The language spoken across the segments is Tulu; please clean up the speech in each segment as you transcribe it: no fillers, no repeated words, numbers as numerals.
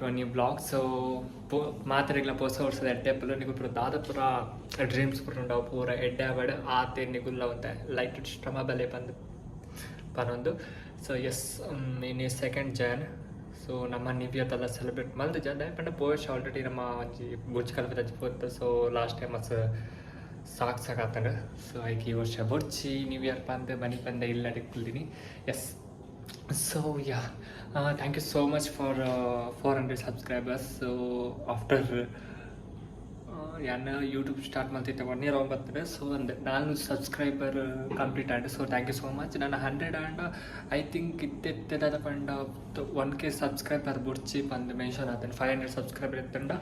To new vlog. So ಮಾತೆರೆಗ್ಲ ಪೊಸ ವರ್ಷದ ಎಡ್ಡೆ ಪುಲ್ಲ. ನಿಗು ಪೂರ ದಾದ ಪೂರ ಡ್ರೀಮ್ಸ್ ಪೂರ ಉಂಡವು ಪೂರ ಎಡ್ಡೆ ಆವಡ್. ಆತೆ ನಿಗುಲ್ಲ ಒಂತೆ ಲೈಕ್ ಶ್ರಮ ಬಲೆ ಪಂದ್ ಪನೊಂದು. ಸೊ ಎಸ್, ಇನಿ ಸೆಕೆಂಡ್ ಜಾನ್. ಸೊ ನಮ್ಮ ನ್ಯೂ ಇಯರ್ ದಾಲ ಸೆಲೆಬ್ರೇಟ್ ಮಲ್ದುಜ. ದಾಯೆ ಪಂಡ ಪೋಯೆರ್ಷ ಆಲ್ರೆಡಿ ನಮ್ಮ ಒಂಜಿ ಬುರ್ಜ್ ಖಲೀಫಾ ಪೋತ. ಸೊ ಲಾಸ್ಟ್ ಟೈಮ್ ಮಸ್ತ್ ಸಾಕ್ ಸಾಕ್ ಆತಂಡ್. ಸೊ ಐಕ್ ಈ ವರ್ಷ ಬೊಡ್ಚಿ ನ್ಯೂ ಇಯರ್ ಪಂದ್ ಮನಿ ಪಂದ ಇಲ್ಲಡೆ ಕುಲ್ದಿನಿ. Yes, so yeah, thank you so much for 400 subscribers. So after ಯಾನ್ ಯೂಟ್ಯೂಬ್ ಸ್ಟಾರ್ಟ್ ಮಲ್ತಿತ್ತೆ ಒನ್ ಇಯರ್ ಬರ್ತದೆ. ಸೊ ಒಂದು 400 subscriber complete and. So thank you so much. ನನ್ನ 100 ಆಂಡ್ I think ಇತ್ತೆ ದಾದ ಪಂಡ 1K subscriber ಬೊಡ್ಚಿ ಪಂದ್ ಮೆನ್ಷನ್ ಆತಂಡ್. 500 ಸಬ್ಸ್ಕ್ರೈಬರ್ ಇತ್ತಂಡ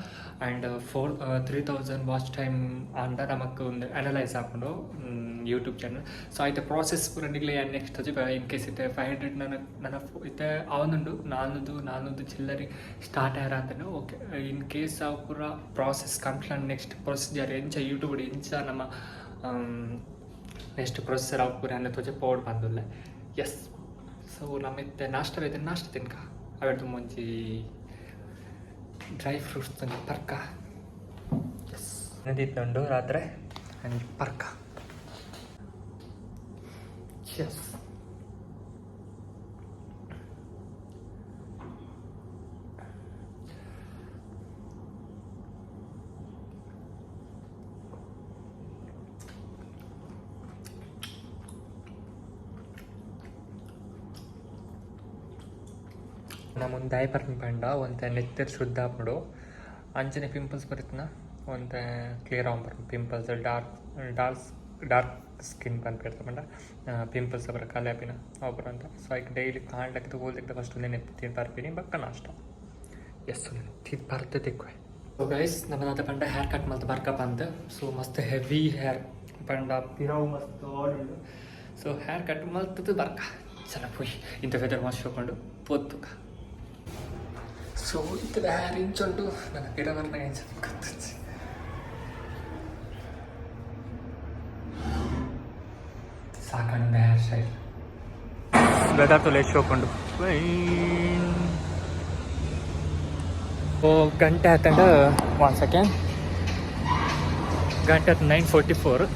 and 4 3000 watch time ಆಂಡ ನಮಕ್ ಒಂದು ಅನಲೈಸ್ ಆಪುಂಡು ಯೂಟ್ಯೂಬ್ ಚಾನಲ್. ಸೊ ಐತ ಪ್ರಾಸೆಸ್ ಪೂರ ನಿಗ್ಲೆ ಯಾನ್ ನೆಕ್ಸ್ಟ್ ಇನ್ ಕೇಸ್ ಇತ್ತೆ 500 ನನ್ನ ನನ್ನ ಇತ್ತೆ ಆವೊಂದುಂಡು. 400 400 ಚಿಲ್ಲರೆ ಸ್ಟಾರ್ಟ್ ಆಯರ ಆತಂಡ್. ಓಕೆ, ಇನ್ ಕೇಸ್ ಅವು ಪೂರ ಪ್ರಾಸೆಸ್ ಕಂಪ್ಲೀಟ್, ನೆಕ್ಸ್ಟ್ ಪ್ರೊಸೀಜರ್ ಎಂಚ ಯೂಟ್ಯೂಬ್ ಎಂಚ ನಮ್ಮ ನೆಕ್ಸ್ಟ್ ಪ್ರೊಸೆಸರ್ ಅವು ಪೂರ ಅನ್ನ ತೋಜೆ ಪೋಡ್ ಬಂದುಲ್ಲೆ. ಎಸ್, ಸೊ ನಮ್ಮ ಇತ್ತೆ ನಾಷ್ಟ ಐತೆ, ನಾಷ್ಟ ತಿನ್ಕ. ಅವೆಡ್ದು ಒಂಜಿ ಡ್ರೈ ಫ್ರೂಟ್ಸ್ ಒಂಜಿ ಪರ್ಕ. ಎಸ್, ಉಂಡು ರಾತ್ರೆ ಒಂಜಿ ಪರ್ಕ. ಎಸ್. ನಮ್ಮ ಒಂದು ಡೈಪರ್ ಪಂಡ ಒಂತೆ ನೆತ್ತೆರ್ ಶುದ್ಧ ಆಪುಂಡು. ಅಂಚನೆ ಪಿಂಪಲ್ಸ್ ಬರುತ್ತನ ಒಂತೆ ಕ್ಲಿಯರ್ ಆವೊಂದು. Pimples, dark dark dark skin ಪನ್ಪೆರ್ ಪಂಡ ಪಿಂಪಲ್ಸ್ ಪೂರ ಕಲೆ ಆಪಿನ ಅವು ಪೂರ ಅಂತ. ಸೊ ಐಕ್ ಡೈಲಿ ಕಾಂಡೆ ಹೋಲ್ದಿಕ್ತ ಫಸ್ಟ್ ಒಂದೇ ತಿಂದು ಪರ್ಪಿನಿ, ಬೊಕ್ಕ ನಾಷ್ಟ. ಎಸ್, ತಿಂದು ಪರ್ತೆ ತಿಕ್ಕುವೆ. ಸೊ ಗೈಸ್, ನಮ್ಮ ದಾದ ಪಂಡ ಹೇರ್ ಕಟ್ ಮಲ್ತ್ ಬರ್ಕ ಪಂದ್. ಸೊ ಮಸ್ತ್ ಹೆವಿ ಹೇರ್ ಪಂಡ ಪಿರವು ಮಸ್ತ್ ಉಂಡು. ಸೊ ಹೇರ್ ಕಟ್ ಮಲ್ತದ್ದು ಬರ್ಕ. ಚಲ ಪೋಯ್ ಇಂಥ ವೆದರ್ ಮಸ್ತ್ ಶೋಕುಂಡು ಪೋತುಕ. ಸೊ ಇತ್ತದ ಹೇರ್ ಇಂಚುಂಡು, ನನ್ನ ಪಿರವರ್ನ ಎಂಚ ಗೊತ್ತುಜ್ಜಿ. ಸಾಕಂಡ ಹೇರ್ ಸ್ಟೈಲ್. ವೆದರ್ ತೂಲೆ ಶೋಕುಂಡು. ಓ, ಗಂಟೆ ಆತಂಡ. ಒನ್ ಸೆಕೆಂಡ್, ಗಂಟೆ ಆತು 9:44.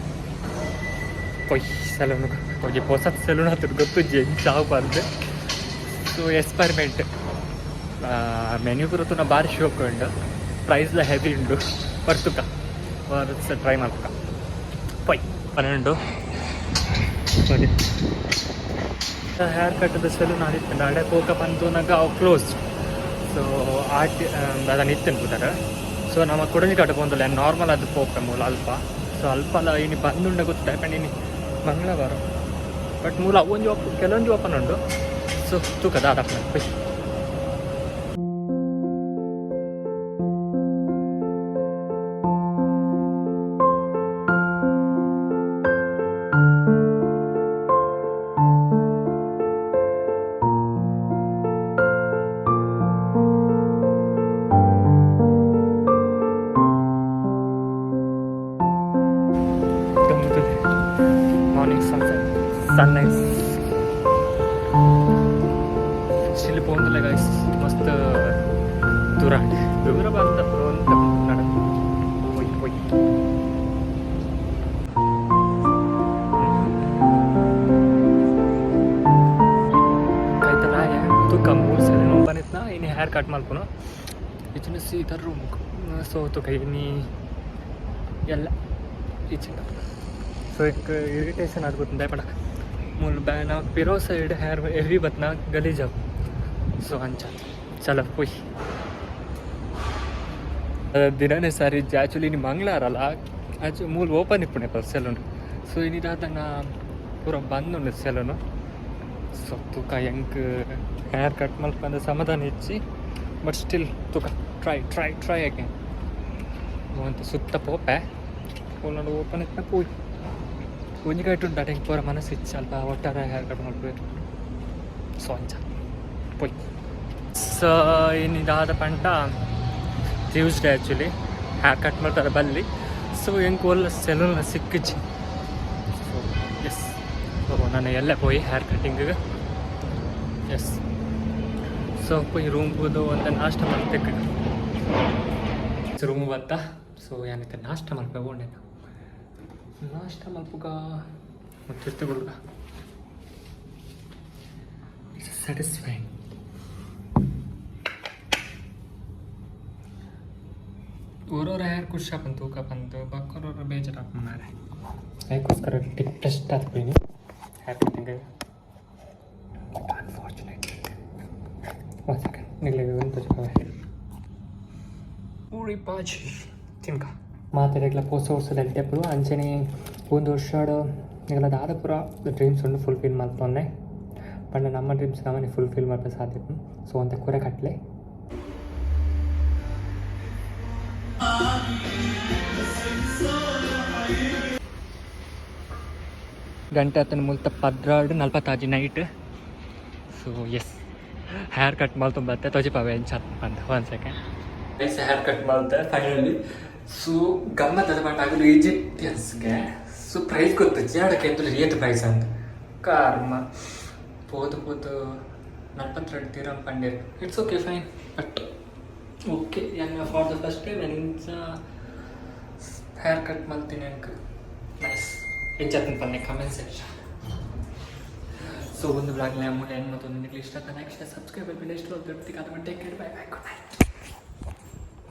ಪೊಯ್ ಸಲೂನ್. ಒಂಜಿ ಪೊಸತ್ ಸಲೂನ್ ಆತುಂಡು, ಗೊತ್ತುಜ್ಜಿ ಎಂಚ ಆವು. ಸೊ ಎಕ್ಸ್ಪರಿಮೆಂಟ್. ಮೆನ್ಯೂ ಪೂರ ತೂನ ಬಾರಿ ಶೋಕ್ ಉಂಡು, ಪ್ರೈಸ್ಲ ಹೆವಿ ಉಂಡು. ಬರ್ತುಕ ಟ್ರೈ ಮಲ್ಪುಕ ಪೊಯ್ 12. ಸರಿ, ಹೇರ್ ಕಟ್ ಸಲೂನ್ ಆದಿತ್ತುಂಡು. ಅಡೆ ಪೋಕ ಪಂದ್ ತೂನಗ ಅವು ಕ್ಲೋಸ್. ಸೊ ಆಟಿ ದಾದ ಇತ್ತುಂಡು ಪುದರ್. ಸೊ ನಮ ಕುಡೊಂಜಿ ಕಡೆ ಪೋಂದುಲ್ಲ, ನಾರ್ಮಲ್ ಅದು ಪೋಪೆ ಮೂಲ ಅಲ್ಪ. ಸೊ ಅಲ್ಪಲ ಇನಿ ಬಂದುಂಡ ಗೊತ್ತ ಪಂಡ. ಇನಿ ಮಂಗಳವಾರ, ಬಟ್ ಮೂಲ ಒಂಜಿ ಓಪ್ ಕೆಲವೊಂಜಿ ಓಪನ್ ಉಂಡು. ಸೊ ತೂಕ ದಾದಪ್ಪ ಪೊಯ್. Morning sunset, sunrise. Still ಪೋಂದುಲ್ಲ guys, ಮಸ್ತ್ ದೂರ ದೂರ ಬಂದ ಒಂತ ನಡ. ಪೊಯ್ ಪೊಯ್. ಕೈತಲಾಯ ತುಕ ಮೂರು ಸಲ ಓಪನ್ ಇತ್ನ. ಇನಿ ಹೇರ್ ಕಟ್ ಮಲ್ಪುನು ಇಚಿನ ಸೀದಾ ರೂಮ್. ಸೊ ತುಕ ಇನಿ ಎಲ್ಲ ಇಚಿನ. ಸೊ ಇಕ್ ಇರಿಟೇಷನ್ ಆದ್ ಗೊತ್ತುಂಡು ಪಂಡ ಮೂಲು ಬ್ಯಾನ ಪಿರೋ ಸೈಡ್ ಹೇರ್ ಹೆವಿ ಬತ್ನ ಗಲೀಜ್ ಆವು. ಸೊ ಅಂಚ ಚಲ ಪೊಯ್. ದಿನನೇ ಸಾರಿ. ಆ್ಯಕ್ಚುಲಿ ಇನಿ ಮಂಗಳವಾರಲ್ಲ, ಆಚೆ ಮೂಲು ಓಪನ್ ಇಪ್ಪುಂಡೆ ಪರ್ ಸೆಲೂನ್. ಸೊ ಇನಿ ದಾದನ ಪೂರ ಬಂದ್ ಉಂಡು ಸೆಲೂನ್. ಸೊ ತುಕ ಎಂಕ್ ಹೇರ್ ಕಟ್ ಮಲ್ಪಂದ ಸಮಾಧಾನ ಇಜ್ಜಿ, ಬಟ್ ಸ್ಟಿಲ್ ತುಕ ಟ್ರೈ ಟ್ರೈ ಟ್ರೈ ಅಗೇನ್. ಒಂತೆ ಸುತ್ತ ಪೋಪೆ ಪೋಲಂಡ ಓಪನ್ ಇತ್ತಿನ ಪೋಯ್. ಒಂಜಿ ಕೈಟ್ ಉಂಟು ಅಟೆಂಕ್ ಪೂರ ಮನಸ್ಸು ಇಚ್ಚ ಅಲ್ಪ ಒಟ್ಟಾರೆ ಹೇರ್ ಕಟ್ ಮಲ್ಪುವೆರ್. ಸೊ ಅಂಚ ಪೋಯ್. ಸೊ ಇನಿ ದಾದ ಪಂಡ ಟ್ಯೂಸ್ಡೇ ಆ್ಯಕ್ಚುಲಿ ಹೇರ್ ಕಟ್ ಮಾಡ್ತಾರೆ ಬಲ್ಲಿ. ಸೊ ಎಂಕ್ ಒಲ್ಲ ಸೆಲೂನ್ ಸಿಕ್ಕಿಜ್ಜಿ. ಸೊ ಎಸ್, ಸೊ ನಾನು ಎಲ್ಲ ಪೋಯಿ hair cutting. S. ಸೊ ಪೋಯಿ ರೂಮ್ ಪೋದು ಒಂತೆ ನಾಷ್ಟ ಮಲ್ತೆಕ್. ರೂಮ್ ಬತ್ತ. ಸೊ ಯಾನಿತ್ತೆ ನಾಷ್ಟ ಮಲ್ಪೆ ಬೋಂಡೆ. ನಾಷ್ಟ ಮಲ್ಪುಗ ತಿರ್ತುಗುಳ್ಗ. It's satisfying. ಒರೋರ ಹೇರ್ ಖುಷಿ ಆಪನ್ ತೂಕ ಪಂದು, ಬಕ್ಕೊರೋರ ಬೇಜಾರು ಮಾರೆ. ಅದಕ್ಕೋಸ್ಕರ ಡಿಪ್ರೆಸ್ಡ್ ಆತ್ಪೀನಿ hair cutting. Unfortunate. One second, ನಿಗ್ಲಿಗೆ ಒಂದು ಪೂರಿ ಬಾಜಿ ತಿನ್ಕ. ಮಾತೆರೆಗ್ಲ ಪೊಸ ವರ್ಷದ ಎಡ್ಡೆಪ್ಪುಲು. ಅಂಚನೆ ಒಂದು ವರ್ಷಡ್ ನಿಗಲ ದಾದ ಪೂರ ಡ್ರೀಮ್ಸ್ ಉಂಡು ಫುಲ್ಫಿಲ್ ಮಲ್ತೊನ್ನೆ ಪಂಡ ನಮ್ಮ ಡ್ರೀಮ್ಸ್ ನಮನೆ ಫುಲ್ಫಿಲ್ ಮಲ್ಪೆ ಸಾಧ್ಯ. ಸೊ ಒಂತೆ ಕುರೆ ಕಟ್ಲೆ. ಗಂಟೆ ಆತನ ಮುಲ್ತ 12:46 ನೈಟ್. ಸೊ ಎಸ್, ಹೇರ್ ಕಟ್ ಮಲ್ತೊಂಬತ್ತೆ, ತೋಜಿಪಾವೆ ಎಂಚ ಪಂದ್. ಒನ್ ಸೆಕೆಂಡ್ ಗೈಸ್, ಹೇರ್ ಕಟ್ ಮಲ್ತೆ ಫೈನಲಿ. ಸೊ ಗಮ್ಮತ್ ಅದ ಬಟ್ ಆಗಲು ಈಜಿಪ್ಟಿಯನ್ಸ್ಗೆ. ಸೊ ಪ್ರೈಸ್ ಗೊತ್ತು ಜಾಡಕ್ಕೆ ಎಂತ ಏತ್ ಪ್ರೈಸ್ ಅಂತ. ಕಾರ್ಮ ಪೋದು ಪೋದು 42 ದಿರಮ್ ಪಂಡೇರ್. It's okay, fine, but okay. ಯಾನ್ ಫಾರ್ the first time ಇಂಚ ಹೇರ್ ಕಟ್ ಮಲ್ತೀನಿ ಅಂಕ. ನೈಸ್. ಎಂಚ ಪನ್ನೆ ಕಮೆಂಟ್ ಸೆಕ್ಷನ್. ಸೊ ಒಂದು ವ್ಲಾಗ್ ಮೂಲೆ ಮತ್ತು ನಿಮಗೆ ಇಷ್ಟ. Next subscribe. ನೆಕ್ಸ್ಟ್ ದೊಡ್ಡ. Take care, bye bye, good night.